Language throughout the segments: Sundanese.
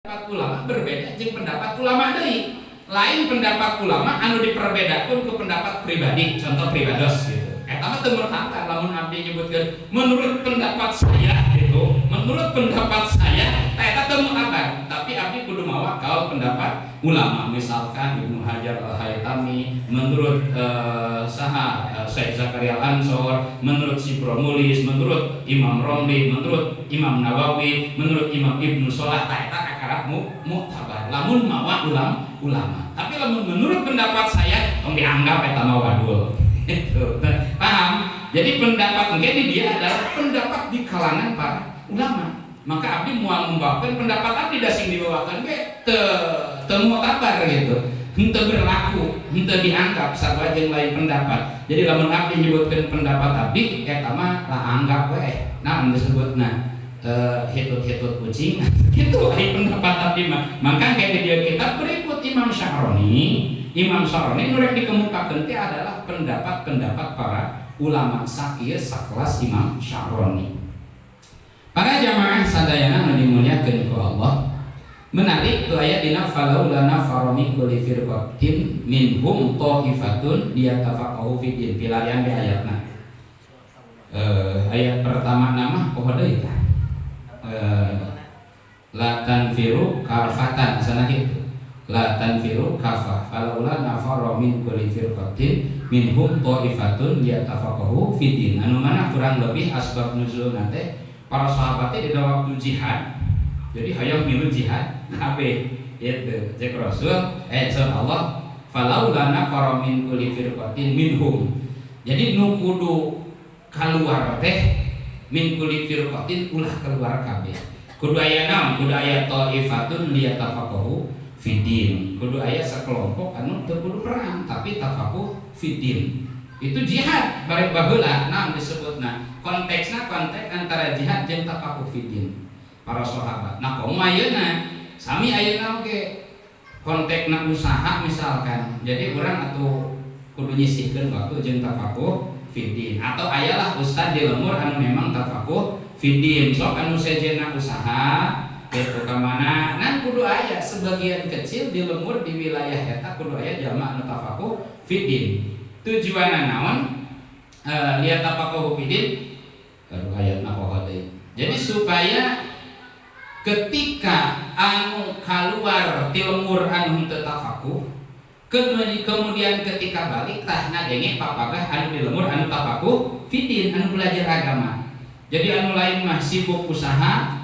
Ulama berbeda jeung pendapat ulama deui. Lain pendapat ulama anu diperbedakan ke pendapat pribadi, contoh pribados gitu. Eta mah teu murtabar lamun abdi nyebutkeun menurut pendapat saya gitu. Menurut pendapat saya, tah eta teu murtabar. Tapi abdi kudu mawa kaul pendapat ulama, misalkan Ibnu Hajar Al-Haytami, menurut saha, Syekh Zakaria Al-Ansor, menurut si Mulis, menurut Imam Romli, menurut Imam Nawawi, menurut Imam Ibnu Solah, tah eta kakara muktabar lamun mawa ulama. Tapi lamun menurut pendapat saya, tong dianggap eta mah wadul. Itu. Paham? Jadi pendapat mungkin di dia adalah pendapat di kalangan para ulama. Maka abdi moal membawakan pendapat abdi, da sing dibawakan ge teu teu muktabar gitu. Henteu berlaku, henteu dianggap sarua jeung lain pendapat. Jadi lamun abdi nyebutkeun pendapat abdi, eta mah lah anggap we. Nah, disebutna hitut-hitut kucing gitu ai pendapat abdi mah. Maka kayak di dia kitab berikut Imam Sya'roni, Imam Sya'roni nu rek dikemukakeun teh adalah pendapat-pendapat para ulama sakieu sakelas Imam Sya'roni. Para jamaah sadayana nu dimuliakeun ku Allah, menarik tuh ayat dina falaula nafara min kulli firqatin minhum ta'ifatun liyatafaqahu fid din, pilarian di ayatna. Ayat pertama nama poho deui tah. La tanfiru kafatan sana gitu. La tanfiru kafah falaula nafara min kulli firqatin minhum ta'ifatun liyatafaqahu fid din. Anu mana kurang lebih asbab nuzul teh para sahabatnya di waktu jihad. Jadi hayang milu jihad kabeh gitu. Cek Rasul, cek Allah, falaula nafara min kulli firqatin minhum. Jadi nu kudu keluar teh min kulli firqatin, ulah keluar kabeh. Kudu aya naon? Kudu aya taifatun liyatafaqahu fiddin. Kudu aya sekelompok anu teu kudu perang tapi tafakuh fiddin. Itu jihad barek baheula naon disebutna? Konteksna konteks antara jihad jeung tafakuh fiddin para sahabat. Nah, komo ayeuna sami ayeuna oge konteksna usaha misalkan. Jadi urang atuh kudu nyisihkeun waktu jeung tafakuh fiddin, atau ayalah ustad di lembur anu memang tafakuh fiddin, sok anu sejenna usaha gitu ka mana. Nah, kudu aya sebagian kecil di lembur, di wilayah eta kudu aya jalma anu tafakuh fiddin. Tujuanna naon? Lihat tafakuh fiddin. Aduh, ayatna poho deui. Jadi supaya ketika anu keluar ti lembur anu henteu tafakuh, kemudian ketika balik tah ngadenge papagah anu di lembur anu tafakuh fiddin, anu belajar agama. Jadi anu lain mah sibuk usaha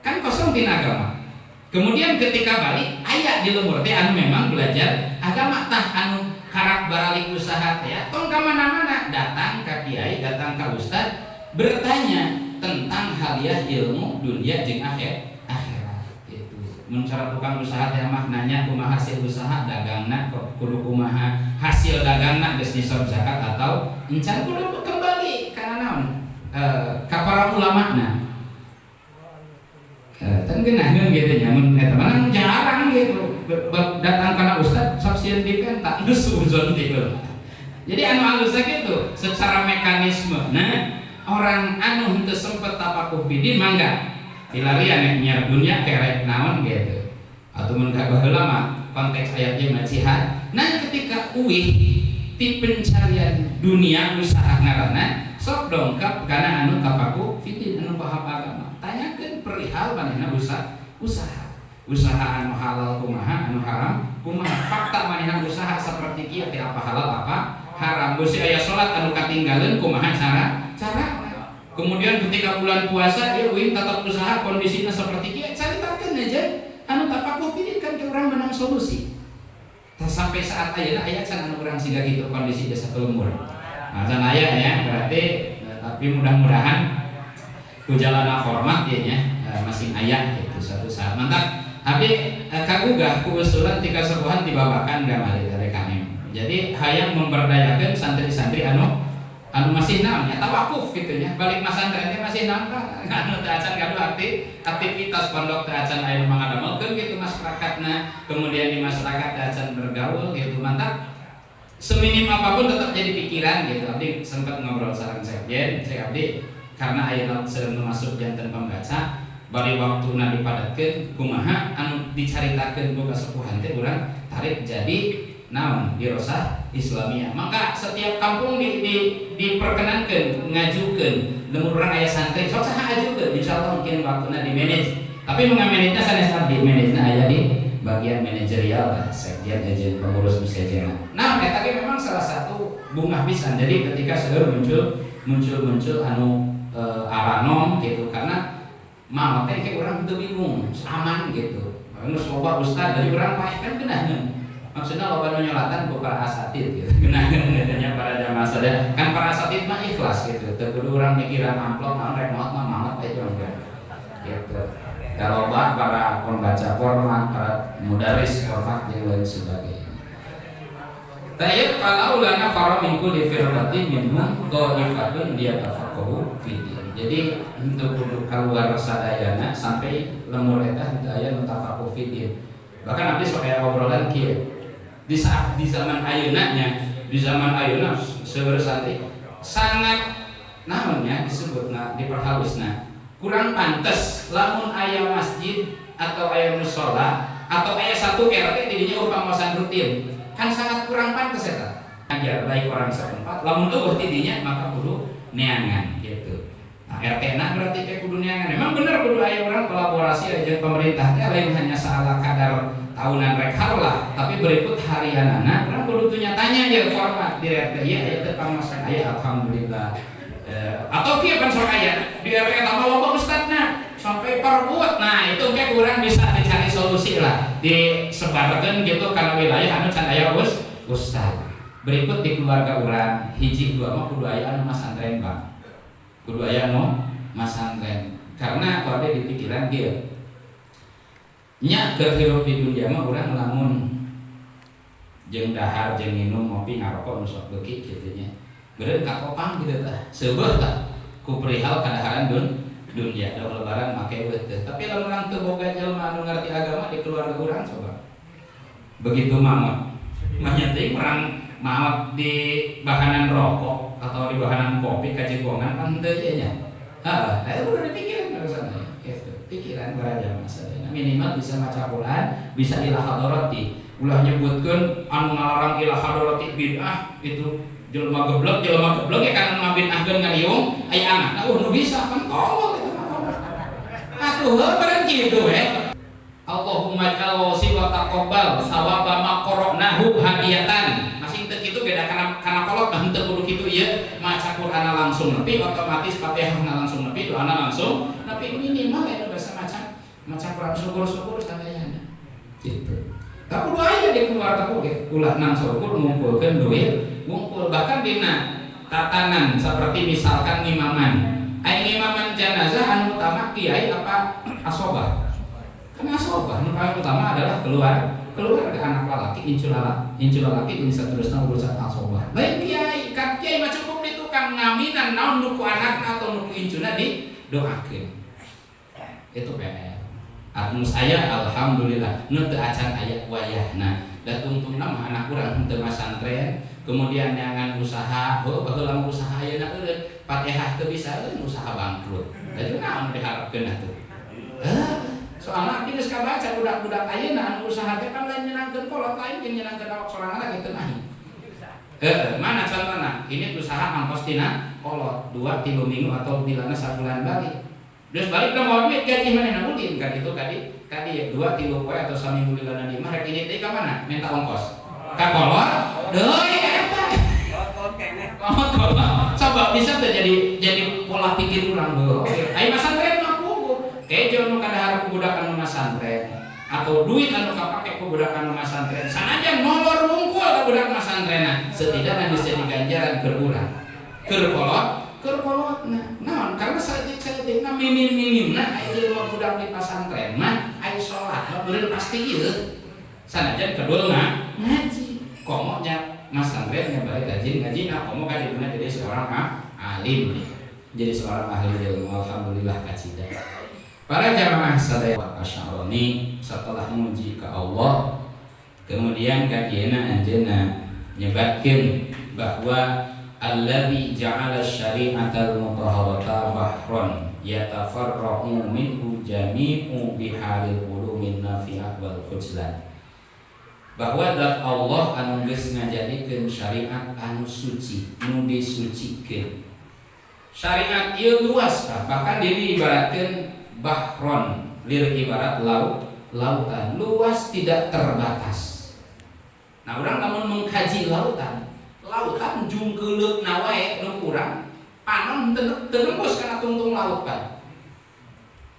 kan kosong tina agama. Kemudian ketika balik aya di lembur teh anu memang belajar agama, tah anu karak baralik usaha teh ya, tong ka mana-mana, datang ka kiai, datang ka ustad, bertanya tentang haliah ilmu dunia jeung akhirat gitu. Mun cara tukang usaha teh mah nanya kumaha hasil usaha dagangna, kudu kumaha hasil dagangna, geus nisab zakat atau encan, kudu kembali kana naon, ka para ulamana. Kan geunaheun gitu nya, mun eta mah jarang gitu datang kana ustad sok sieun dipenta, geus suuzon ti heula. Jadi anu alus gitu secara mekanisme. Nah, orang anu henteu sempet tafakuh fidin mangga pilarian nek nyiar dunia kerek naon gitu. Atau mun ka baheula mah konteks ayatnya mah jihad. Nah, ketika uih ti pencarian dunia usaha ngaranna, sok dongkap kana anu tafakuh fidin, anu paham agama. Tanyakeun perihal manehna usaha usaha usaha anu halal kumaha, anu haram kumaha, fakta manehna usaha seperti kieu teh apa halal apa haram, bisi aya salat anu katinggaleun kumaha cara cara. Kemudian ketika bulan puasa ya uing tetap usaha kondisinya seperti kieu, caritakeun aja anu tafakuh fidin, kan ke urang menang solusi. Tah, sampai saat ayeuna aya can anu urang siga gitu kondisi desa lembur? Nah, can aya ya berarti, tapi mudah-mudahan ku jalana format ya nya, masing aya gitu suatu saat. Mantap. Abdi kagugah ku usulan tika sepuhan di Babakan gamari dari KM. Jadi hayang memberdayakan santri-santri anu anu masih naon ya, tawakuf gitu nya, balik masantren teh masih naon ka anu teu acan gaduh aktivitas pondok, teu acan aya nu mangadamelkeun gitu masyarakatna, kemudian di masyarakat teu acan bergaul gitu. Mantap, seminim apapun tetap jadi pikiran gitu. Abdi sempat ngobrol sareng sekjen, cek abdi karena ayeuna sering masuk janten pembaca. Bari waktuna dipadatkeun, kumaha anu dicaritakeun ku kasepuhan teh urang tarik jadi naon, dirosah Islamiyah. Maka setiap kampung di diperkenankan ngajukeun. Lamun urang aya santri sok saha ajukeun, insyaallah mungkin waktuna di manage. Tapi nu ngamanage sanes abdi, manage aya di bagian manajerial lah, sekjen aja, pengurus sejenna. Nah, eta ge memang salah satu bungah pisan. Jadi ketika seueur muncul muncul muncul anu aranom gitu, karena mau teh kayak urang teu bingung, aman gitu. Anu loba ustad dari urang paeh kan keunaheun. Maksudnya loba nu nyolatan ku para asatid gitu. Keunaheun katanya para jamaah sadaya. Kan para asatid mah ikhlas gitu. Teu kudu urang mikiran amplop naon, rek maot mah maot bae urang gitu. Kalau para pembaca format, para mudaris format yang lain sebagainya. Tayyib, falaula nafara min kulli firqatin minhum ta'ifatun liyatafaqahu fid. Jadi untuk kudu keluar sadayana sampai lemur eta henteu aya nu tafaqquh fid. Bahkan abdi sok aya obrolan kieu. Di saat di zaman ayeuna nya, di zaman ayeuna seueur santri sangat naonnya disebutna diperhalusna, kurang pantes lamun aya masjid atau aya musola atau aya satu RT di dinya pengawasan rutin, kan sangat kurang pantes eta. Agar baik orang setempat, lamun euweuh ti dinya maka kudu neangan gitu. Nah, RT na berarti kayak kudu neangan. Memang bener kudu aya orang kolaborasi aja pemerintah teh, lain hanya salah kadar tahunan rek lah, tapi berikut harianana urang kudu tuh tanya ya format di RT ieu aya teh pangawasan, aya, alhamdulillah. Atau kieu kan sok aya di RT tambah loba ustadna sampai parbuat. Nah, itu kayak kurang bisa dicari solusi lah, disebarkan gitu karena wilayah anu can aya ustad. Berikut di keluarga urang hiji dua mah kudu aya anu masantren, Bang, kudu aya anu masantren, karena kalau ada di pikiran kieu nya, keur hirup di dunia mah urang lamun jeung dahar jeung minum, ngopi, ngarokok nu sok beuki kitu nya, beureun kakopang gitu tah, seubeuh tah ku perihal kadaharan dunia, da lebaran make eueuh teh. Tapi lamun urang teu boga jelema anu ngarti agama di keluarga urang, coba begitu maot mah teuing urang maot di bahanan rokok atau di bahanan kopi kajegongan kan henteu ieu nya. Heeh, nah itu udah dipikirin barusan ya gitu. Pikiran para jamaah sadayana minimal bisa maca Quran, bisa ila hadarati. Ulah nyebutkeun anu ngalarang ila hadarati bid'ah itu jelema geblek, jelema geblek ya kan ngabid'ahkeun ngaliung aya anakna nu bisa kan tolol itu mah. Atuh heuh bareng kitu we. Allahumma ij'al wasi wa taqabbal sawaba ma qara'nahu hadiyatan. Masing teu kitu beda kana kolot mah henteu kudu kitu ieu, maca Qur'an langsung nepi otomatis, Fatihahna langsung nepi, doana langsung nepi, minimal eta bahasa maca maca Quran, syukur-syukur sadayana. Gitu. Tapi kudu aya di keluarga oge, ulah nang syukur ngumpulkeun duit, ngumpul bahkan dina tatanan seperti misalkan ngimaman. Aya ngimaman jenazah anu utama kiai apa asobah? Kan asobah, nu paling utama adalah keluarga, anak lalaki, incu lalaki, ini seterusnya urusan asobah. Lain kiai, kan kiai mah cukup di tukang ngaminan naon nu ku anakna atau nu ku incuna didoakeun. Itu PR. Anu saya alhamdulillah nu teu acan aya wayahna. Da tungtungna mah anak urang henteu masantren, kemudian neangan usaha, heuh baheula mah usaha ayeuna eureun, Fatihah teu bisa eureun usaha bangkrut. Da naon diharapkeun atuh? Heuh, soalna abdi geus kabaca budak-budak ayeuna anu usaha teh kan lain nyenangkeun kolot, lain jeung nyenangkeun awak sorangan gitu nah. Heeh, mana contohna? Ini usaha ongkos tina kolot 2 3 minggu atau tilana sabulan balik. Terus balik udah mau duit gaji mana ulin kan itu kadi 2 3 poe atau saminggu lilana di mah rek ini teh ka mana? Minta ongkos. Ka kolot deui eta. Kolot. Coba bisa tuh jadi pola pikir urang heuh. Aya masantren mah puguh. Kejo nu kadahar ku budak anu masantren atau duit anu kapake ku budak anu masantren. Sanajan molor wungkul ka budak masantrenna, setidaknya bisa jadi ganjaran keur urang. Keur kolot, keur kolotna. Naon? Karena saeutik-saeutikna, minim-minimna aya jelema budak di pasantren mah aya salat mah beureun pasti ieu. Sanajan kedul ngaji. Komo nya masantren nya balik rajin ngaji, nah komo kan dibuna jadi seorang alim. Jadi seorang ahli ilmu, alhamdulillah kacida. Para jamaah sadaya, Asy'arani setelah muji ke Allah, kemudian kadieuna anjeunna nyebatkeun bahwa alladzi ja'ala syari'atal mutahharata bahron. Yatafarra'u minhu jami'u biharil ulumin nafi'ah wal khujlan, bahwa zat Allah anu geus ngajadikeun syariat anu suci, nu disucikeun. Syariat ieu luas, Pak. Bahkan diri ibaratkeun bahron, lir ibarat laut, lautan luas tidak terbatas. Nah, urang lamun mengkaji lautan, lautan jungkeuleukna wae nu kurang panon teu nembus kana tungtung laut kan.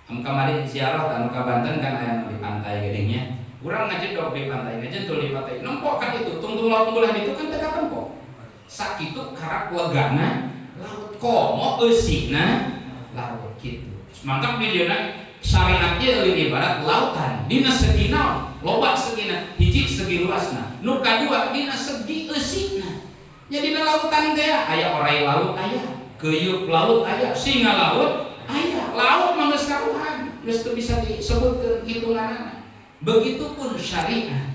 Am kamari ziarah anu ka Banten kan aya nu di pantai geuning. Urang ngajedog di pantai, ngajentul di pantai. Nempok kan itu, tungtung laut belah itu kan teu katempok. Sakitu karak legana laut, komo eusina laut gitu. Mantap di dieu syariat ieu leuwih ibarat lautan dina segi naon? Loba segina. Hiji, segi luasna. Nu kadua, dina segi eusina. Nya dina lautan teh aya orai laut, aya keuyeup laut, aya singa laut, aya laut mah geus karuhan, geus teu bisa disebutkeun hitunganana. Begitupun syariat,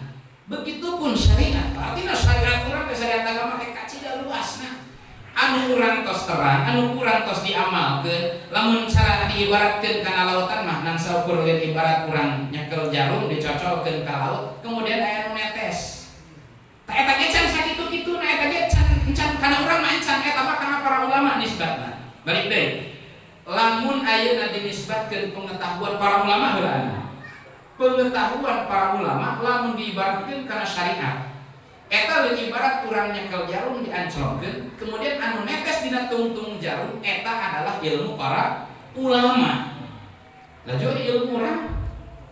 begitupun syariat. Artinya syariat urang teh, syariat agama teh kacida luasna, anu urang tos terang, anu kurang tos diamalkeun. Lamun cara diibaratkeun kana lautan mah nang saukur lain ibarat urang nyekel jarum dicocolkeun ka laut, kemudian aya nu netes. Tah, eta ge can sakitu-kitu. Nah, eta ge can can kana urang mah can, eta mah kana para ulama nisbatna. Balik deui, lamun ayeuna dinisbatkeun pengetahuan para ulama heula, pengetahuan para ulama lamun diibaratkeun kana syariat, eta leuwih ibarat urang nyekel jarum dianclongkeun, kemudian anu netes dina tungtung jarum eta adalah ilmu para ulama. Laju ilmu urang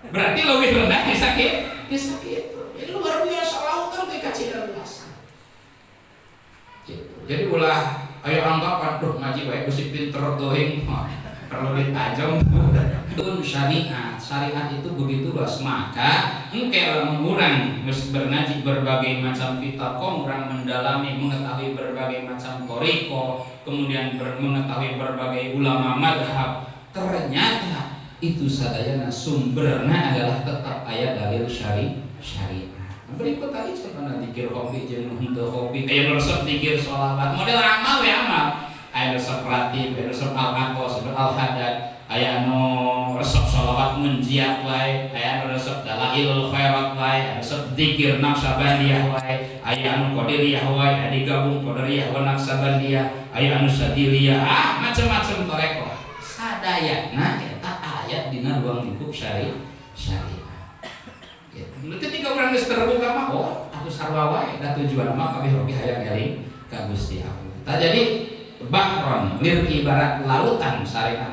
berarti lebih rendah bisa bisa gitu. Jadi luar biasa lautan teh kacida luas gitu. Jadi ulah ayo anggapan, "Duh, ngaji wae bisi pinter teuing," perlu ditajam pun. Syariat, syariat itu begitu luas. Maka engke lamun urang geus berngaji berbagai macam kitab, kok urang mendalami, mengetahui berbagai macam thoriqoh, kemudian mengetahui berbagai ulama madhab, ternyata itu sadayana sumberna adalah tetap aya dalil syariat. Berikut tadi contohnya dikir hobi jeung nu henteu hobi, aya nu resep dikir sholawat model amal we amal, aya nu resep ratib, aya nu resep al-aqos, al-hadad, aya nu resep sholawat munjiat wae, aya nu resep dalailul khairat wae, aya resep zikir Naqsyabandiyah wae, aya anu Qadiriyah wae, aya digabung Qadiriyah wa Naqsyabandiyah, aya anu Sadiliyah, ah, macam-macam thoriqoh. Sadayana eta aya dina ruang lingkup syariat. Gitu. Ketika urang geus terbuka mah, oh, atuh sarua wae da tujuan mah kabeh oge hayang eling ka Gusti Allah. Tah, jadi bahron lir ibarat lautan syariat.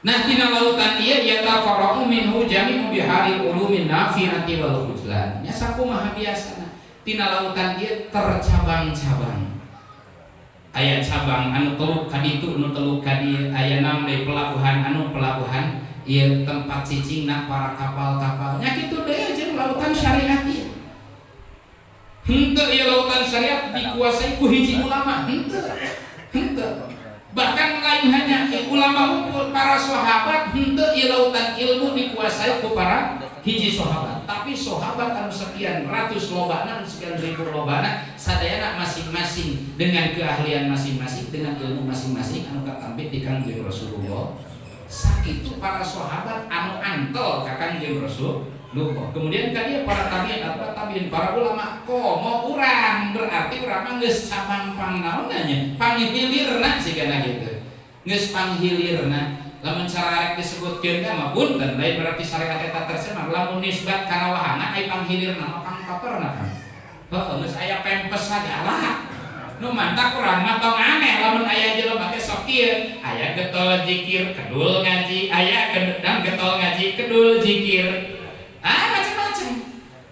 Nah, tina lautan ieu yatafarra'u minhu jami'u biharil ulumin nafi'ati wal khujlan. Nya sakumaha biasana tina lautan ieu tercabang-cabang. Aya cabang anu teluk ka ditu, anu teluk ka dieu, aya naon deui, pelabuhan anu pelabuhan ieu tempat cicingna para kapal-kapal. Nya kitu deui jeung lautan syariat ieu. Henteu ieu lautan syariat dikuasai ku hiji ulama, henteu. Henteu. Bahkan lain hanya ulama ukur para sahabat, henteu ieu lautan ilmu dikuasai ku para hiji sahabat, tapi sahabat anu sekian ratus lobana, sekian ribu lobana, sadayana masing-masing dengan keahlian masing-masing, dengan ilmu masing-masing anu katampi di Kangjeng Rasulullah. Sakitu para sahabat anu antel ka Kangjeng Rasulullah, kemudian ka para tabiin atau tabiin, para ulama, komo urang. Berarti urang mah geus cabang pang naon nya, panghilirna sigana gitu, geus panghilirna. Lamun cara rek disebutkeun teh mah, punten, lain berarti syariat eta tercemar, lamun nisbat kana wahana ai panghilirna mah pangkotorna kan. Heuh, geus aya pempes sagala. Nu mantak urang mah tong aneh lamun aya jelema teh sok kieu, aya getol zikir kedul ngaji, aya dan getol ngaji kedul zikir. Ah, macam-macam.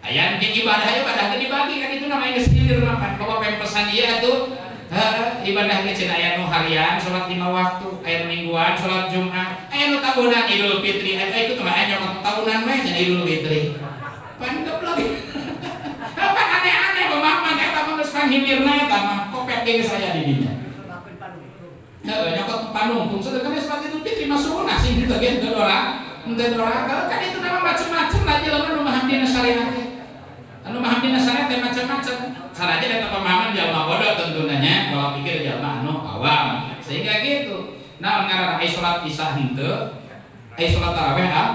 Aya ge ibadah, ibadah ge dibagi kan, itu namanya geus hilir mah kan. Loba pempesan ieu atuh. Heeh, ibadah ge cenah aya nu harian salat 5 waktu, aya nu mingguan salat Jumat, aya nu tahunan Idul Fitri, eta ikut mah aya nyokot tahunan we cenah Idul Fitri. Pan geblek. Apa aneh-aneh pemahaman eta mah geus panghilirna, eta mah kopet ge geus aya di dinya. Heeh, nyokot panungtung, sedangkan salat Idul Fitri mah sunnah sing henteu ge henteu dora, henteu doraka. Kan itu nama macam-macam lah jelema nu maham dina syariat teh. Anu maham dina syariat teh macam-macam. Sanajan eta pemahaman jalma bodoh tentunya, kalau pikir jalma anu awam. Sehingga gitu. Nah, ngaranna ai salat Isya henteu, ai salat tarawih ah.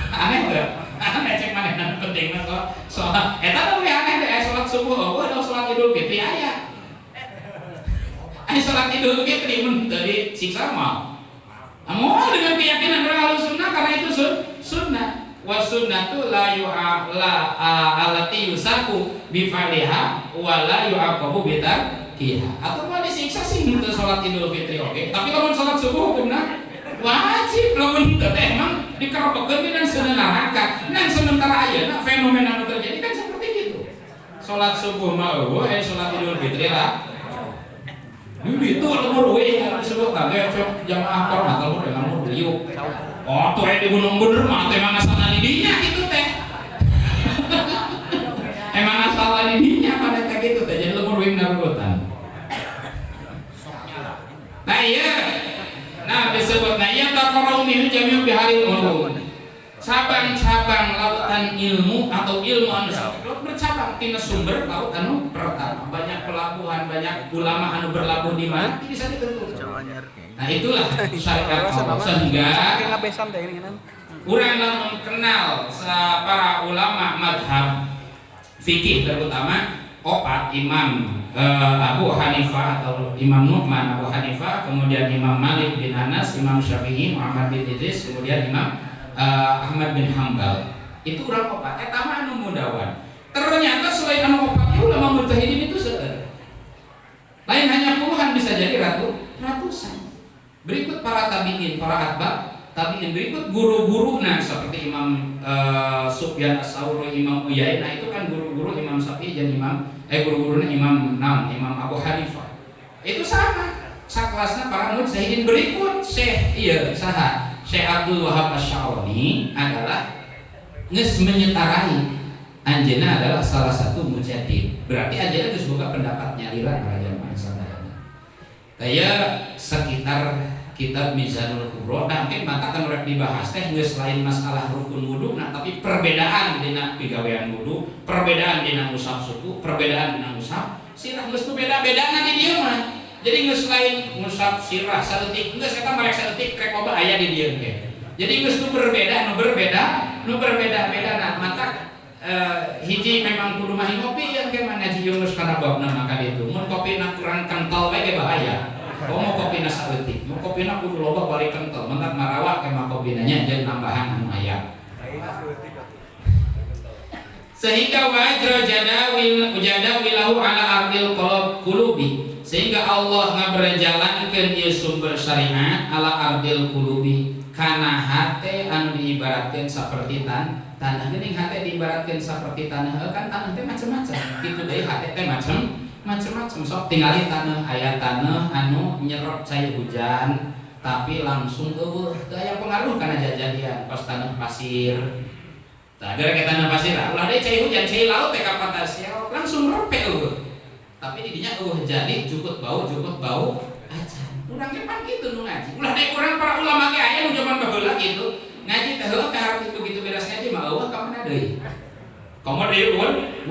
Aneh teu? Aneh cek manehna penting mah soal soal eta teh leuwih aneh teh, ai salat subuh euweuh, da salat Idul Fitri aya. Ai salat Idul Fitri mun teu disiksa mah. Moal dengan keyakinan orang ahlu sunnah karena itu sunnah. Wa sunnatu la yu'a la allati yusabu bi fa'liha wa la yu'aqabu bi tarkiha. Atau mau disiksa sih henteu salat Idul Fitri oke, tapi lamun salat subuh hukumna wajib, lamun henteu teh emang dikerobekeun dina seuneu neraka. Nah, sementara ayeuna fenomena nu terjadi kan seperti itu. Salat subuh mah euweuh, salat Idul Fitri lah. Dulu itu lembur we disebut kaget cok jamaah korma lembur dengan lembur liuk. Oh, tuh di Gunung Bener mah teh emang asalna di dinya gitu teh. Emang asalna di dinya pada teh gitu teh, jadi lembur we narurutan. Nah iya. Nah disebut nah iya taqarrau minhu jami'u biharil ulum. Cabang-cabang lautan ilmu atau ilmu anu bercabang tina sumber laut anu pertama, banyak pelabuhan, banyak ulama anu berlabuh di mana bisa ditentukan. Nah, itulah syariat Allah sehingga urang lamun kenal para ulama madhab fikih, terutama opat imam, Abu Hanifah atau Imam Nu'man Abu Hanifah, kemudian Imam Malik bin Anas, Imam Syafi'i Muhammad bin Idris, kemudian Imam Ahmad bin Hambal. Itu urang opat eta mah anu mudawan. Ternyata selain anu opat, ulama mujtahidin itu seueur, lain hanya puluhan, bisa jadi ratusan. Berikut para tabiin, para atba tabiin, berikut guru-guru, nah seperti Imam Sufyan As-Sauri, Imam Uyainah, itu kan guru-guru Imam Syafi'i dan Imam guru-gurunya Imam Nam, Imam Abu Hanifah. Itu sama sakelasna para mujtahidin. Berikut Syekh iya saha Syekh Abdul Wahab Asy-Sya'rani adalah geus menyetarai, anjeunna adalah salah satu mujtahid. Berarti anjeunna geus boga pendapat nyalira para jamaah sadayana. Daya sekitar kitab Mizanul Kubro, nah mungkin mata kan rek dibahas teh geus lain masalah rukun wudu, nah tapi perbedaan dina pigawean wudu, perbedaan dina ngusap suku, perbedaan dina ngusap sirah, geus beda-bedana di dieu mah. Jadi geus lain ngusap sirah saeutik, geus eta marek saeutik rek loba aya di dieu ge. Jadi geus nu berbeda, nu berbeda, nu berbeda-beda. Nah, mata hiji memang kudu mahi ngopi yang ke mana ngaji geus kana babna maka ditu. Mun kopina kurang kental bae ge bahaya. Oh, mau kopina saeutik, mau kopina kudu loba balik kental, mentak marawa ke mah kopina nya jadi nambahan anu aya. Sehingga wajra jadawil jadawilahu ala ardil qulubi, sehingga Allah ngaberjalankeun ieu sumber syariat ala ardil qulubi kana hate anu diibaratkeun saperti tanah. Geuning hate diibaratkeun saperti tanah, kan tanah teh macam-macam, kitu deui hate teh macam-macam. Sok tingali tanah, aya tanah anu nyerap cai hujan tapi langsung eueuh, teu aya pengaruh kana jajadian, pas tanah pasir. Tah, gara kita tanah pasir ulah deui cai hujan, cai laut teh kapatas langsung repe eueuh. Tapi di dinya eueuh jadi jukut bau acan. Urang ge pan kitu nu ngaji. Ulah deui urang, para ulama ge aya nu zaman baheula kitu. Ngaji teh heueuh teh harap kitu gitu, beres ngaji mah eueuh ka mana deui. Komo deui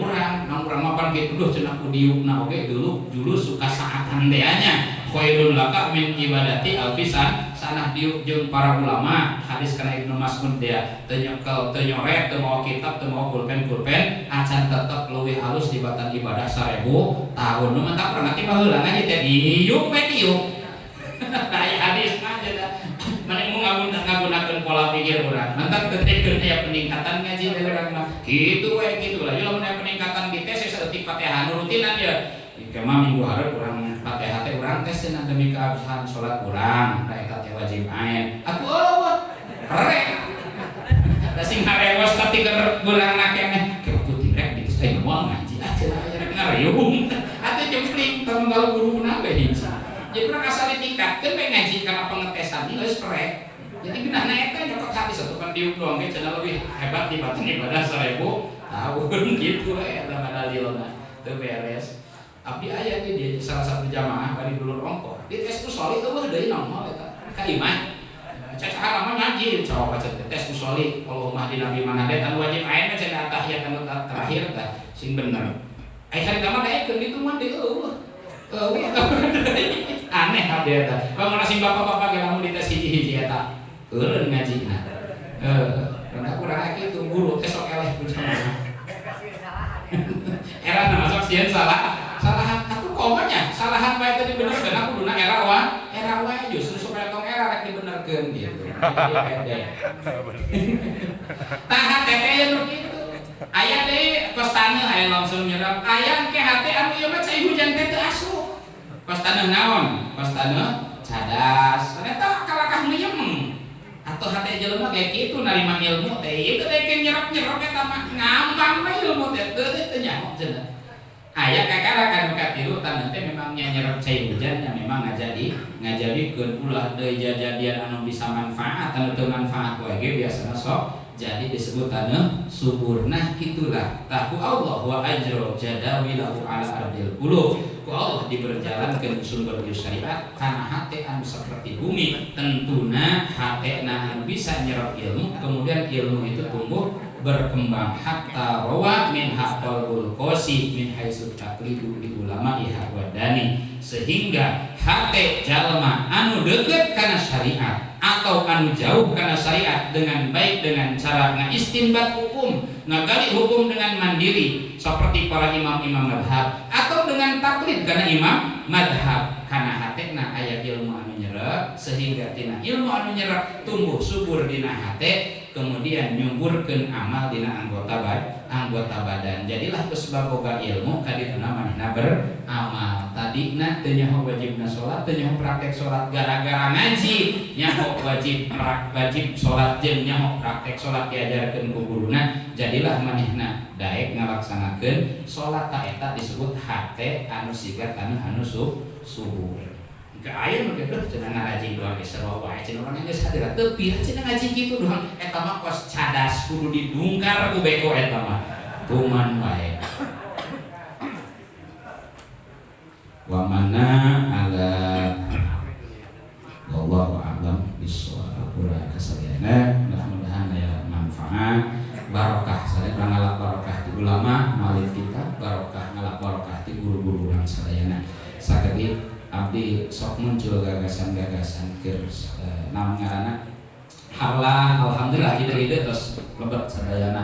urang, nang urang mah pan kitu duh cenah ku diukna oge dulu dulu suka saatan teh nya. Khairun laka min ibadati alfisan sanah diuk jeung para ulama, hadis kana Ibnu Mas'ud dia teu nyekel, teu nyoret, teu mawa kitab, teu mawa pulpen-pulpen acan tetep leuwih halus dibatan ibadah 1000 tahun. Nu mantap urang nanti baheula ngaji teh diuk we diuk. Aya hadis mah cenah mana mau ngagunakeun pola pikir urang. Mantap teh aya peningkatan ngaji teh urang mah kitu we kitu lah. Lamun aya peningkatan di tes saeutik Fatihah nurutinan ya. Kema minggu hareup urang Fatihah teh urang tes cenah demi keabsahan salat urang, da eta teh wajib ain. Atuh eueuh rek. Da sing harewos tapi keur beurangna keneh. Ke putih rek dites aing moal ngaji ah cenah aya rek ngariung. Atuh jempling tanggal guruna we hiji. Jadi urang asal ditingkatkeun we ngaji kana pengetesan geus prek. Jadi geunahna eta nyokot hadis atuh kan diuk doang ge cenah leuwih hebat dibanding ibadah 1000 tahun gitu we eta mah dalilna. Teu beres. Abdi aya di dia salah satu jamaah bari dulur ongkoh. Di tes usoli eueuh deui nongol eta ka imah. Cacahan mah ngaji cowok baca tes usoli Allahumma hdina fi man hadait anu wajib aya mah cenah tahiyat anu terakhir tah sing bener. Ai hari mah daekeun ditu mah deui eueuh. Eueuh, aneh abdi eta. Lamun sing bapak-bapak ge lamun dites hiji-hiji eta eureun ngajina. Rentak urang kitu, guru teh sok eleh ku jamaah. Era na masuk sieun salah. Salahan atuh komonya, salahan bae teh dibenerkeun, aku kuduna era wa, era wae justru supaya tong era rek dibenerkeun gitu. Jadi pede. Tah, hate teh aya nu kitu. Aya deui kos taneuh, aya langsung nyerap. Aya engke hate anu ieu mah cai hujan teh teu asup. Kos taneuh naon? Kos taneuh cadas. Eta kalakah meyem. Atau hate jelema kayak kitu narima ilmu teh ieu teh ke nyerap-nyerap, eta mah ngambang we ilmu teh teu teu nyaho cenah. Aya kakara kan katilu, taneuh teh memang nya nyerap cai hujan, nya memang ngajadikeun ulah deui jajadian anu bisa manfaat, anu teu manfaat wae ge biasana sok jadi disebut tanah subur. Nah, itulah tah ku Allah wa ajro jadawilahu ala ardil qulub, ku Allah diberjalankeun sumber syariat karena hati anu seperti bumi, tentuna hati anu bisa nyerap ilmu, kemudian ilmu itu tumbuh berkembang hatta rawa min qalbul qasi min haitsu taqlidu li ulama iha wadani, sehingga hati jalma anu deket kana syariat atau anu jauh karena syariat dengan baik, dengan cara ngaistinbat hukum, ngagali hukum dengan mandiri seperti para imam-imam madhab atau dengan taklid karena imam madhab, karena hatena aya ilmu anu nyerep, sehingga tina ilmu anu nyerep tumbuh subur dina hate, kemudian nyuburkeun amal dina anggota badan. Jadilah sebab boga ilmu kadituna manehna beramal. Tadina teu nyaho wajibna salat, teu nyaho praktek salat, gara-gara ngaji nyaho wajib salat jeung nyaho praktek salat, diajarkeun ku guruna, jadilah manehna daek ngalaksanakeun salat. Ta eta disebut hate anu siga anu anu subur. Ke aya nu kitu cenah, ngaraji doang ge sarua wae cenah, urang geus hadir teu pira cenah ngaji kitu doang. Eta mah kos cadas, kudu didungkar ku beko, eta mah tuman wae. Wa mana ala wallahu a'lam bissawab. Kurang kasadayana, mudah-mudahan aya manfaat barokah sadaya, ngalap barokah di ulama malif kita, barokah ngalap barokah di guru-guru urang sadayana. Sakedik abdi sok muncul gagasan-gagasan keur naon ngaranna, harla, alhamdulillah ide-ide terus lebet sadayana.